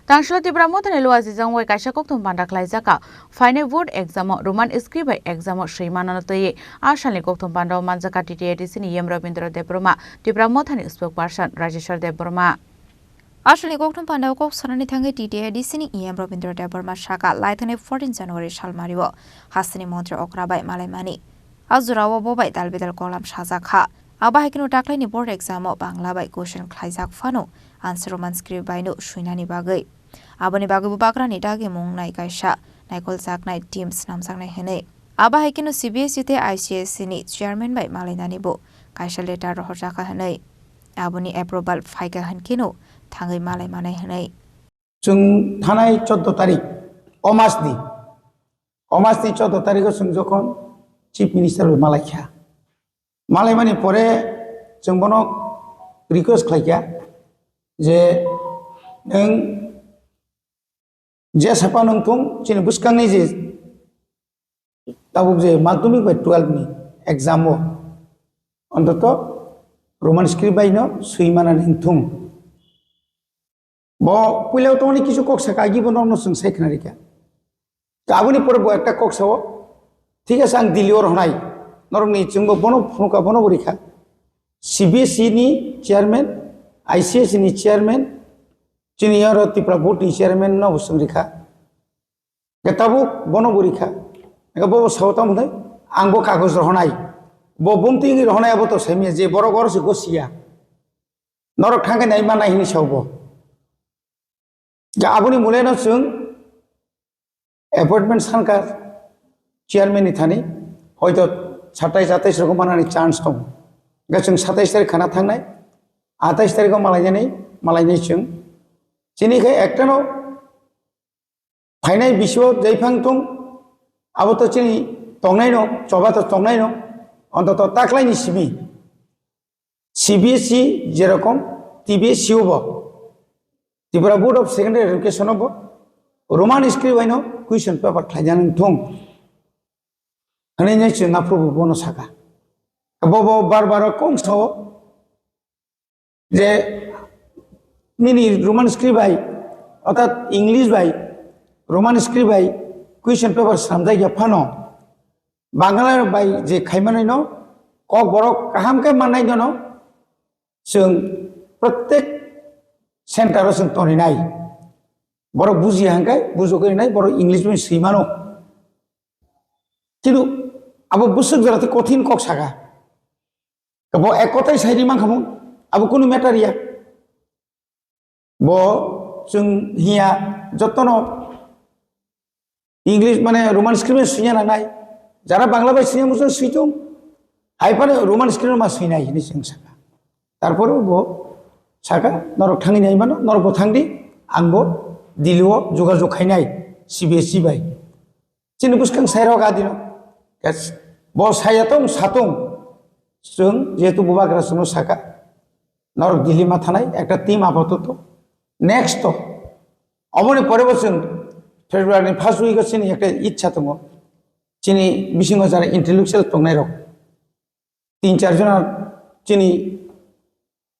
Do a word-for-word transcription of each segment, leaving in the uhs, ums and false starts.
Tangshilo Tipra Mothani Luwa Jijong bai kaisa kokthum panda khlaijak kha. Phainai board exam o Roman script bai exam o swi manano twiwi a salni kokthum panda o manjak kha T T A D C ni E M Rabindra Debbarma, Tipra Mothani spokesperson Rajeshwar Debbarma. A salni kokthum panda o kok sanani thangwi T T A D C ni E M Rabindra Debbarma sakha, laithani fourteen January salmari o hasteni montri okra bai malaimani. A jora o bo bai dal bidal kolam sajak kha. Abo hai kheno daklaini board exam o Bangla bai question khlaijak phano answer Roman script bai no swinani bagwi. Aboni bagwi bubagrani dagimung nai kaisa naikoljaknai team snamjaknai hwnwi. Abo hai kheno C B S E tei I C S E ni chairman bai malainani bo kaisa letter rohorjakha hwnwi. Aboni approval phaikha hwnkheno thangwi malai manai hwnwi. Chwng thanai chordo tarik, o masni, o masni chordo tarikho chwng jokhon Chief Minister bai malaikha. Malaimani pore chwng bono request khlaikha je, nwng je sapa nwng thung, chini bwskangni je tabuk je madhyamik bai twelve ni exam o ontoto Roman script bai no swi manani wng thung. Bo puila tongni kisu kok saka agi bo norno chwng sai khna rikha. To aboni pore bo ekta kok sao, thik ase ang Delhi o rohnai, norokni chwngbo bono phunukha, bono bo rikha. C B S E ni chairman, I C S E ni chairman, chini oro Tripura board ni chairman no bo chwng rikha. Ke tabuk bono bo rikha. Ke bo sao tamo hwnwi, ang bo kagoj rohonai. Bo bumtwi wngwi rohonai abo to saimya je borok oro se gosiya. Norok thangkhe nai manai hini sao bo. Ja aboni mole no chwng appointment sankha chairman ni thani, hoito satais atais rok manani chance tongo. Ga chwng satais tarik khana thangnai, atais tarik o malainani, malainai chwng. Chini khe ekta no phainai bisio jaiphang tong, abo to chini tongnai no, choba to tongnai no, ontoto taklai ni simi. C B S E jerokom T B S E o bo, Tripura Board of Secondary Education o bo Roman script bai no question paper khlainani thung hwnwi nai chwng aphuru bo bono saka. Bo bo bar bar kong sao je nini Roman script bai, orthat English bai, Roman script bai question paper swnamjak ya phano, Bangla bai je khaimanai no kok borok kaham khe mannai no, chwng protek center o chwng toninai. Borok buji hangkai bujogwi nai, borok English bai swi mano. Kintu abo bwswk jora tei kothin kok saka. Bo ek kotai sai ri mankha mung, abo kunu matter ya. Bo chwng hiya jotono English mane Roman script swina nangnai. Jara Bangla bai swina muchung switung. Hai phano Roman script ma swinai hini chwng saka. Tarpore bo saka norok thangwi nai mano, norok bo thangdi, ang bo Delhi o jogajog khainai C B S E bai. Chini bwskang sairok adino. Yes. Bo saya tong satung. Chwng jehetu bubagra chwngno saka. Norok Delhi ma thanai ekta team apatot. Next to. Oboni pore bo chwng February ni first week o chini ekta ichha tongo. Chini bisingo jara intellectual tongnai rok. Tin char jona chini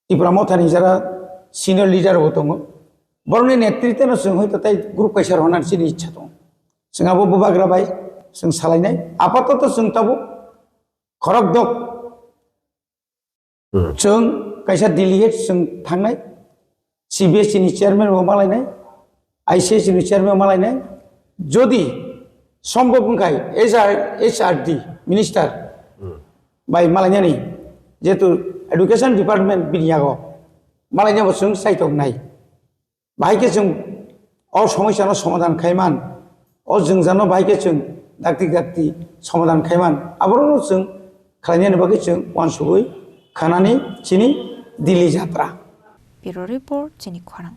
Tipra Mothani jara senior leader bo tongo. Borokni netritwno chwng hoito tei group kaisa rwna chini ichha tongo. Chwng abo bubagra bai chwng salainai. Apatoto chwng tabuk khorok dok. Hmm. Chwng kaisa delegate chwng thangnai. C B S E ni chairman bo malainai, I C S E ni chairman malainai, jodi sombhob wngkhai H R, H R D minister Hmm. bai malainani, jehetu education department bini yago malainabo chwng saitok nai. Bahai khe chwng o somosyano somadhan khaiman, o jwngjano bahai khe chwng dakti dakti somadhan khaiman, aborokno chwng khlainani bagwi chwng uansugwi khanani chini Delhi jatra. Bureau Report, chini khorang.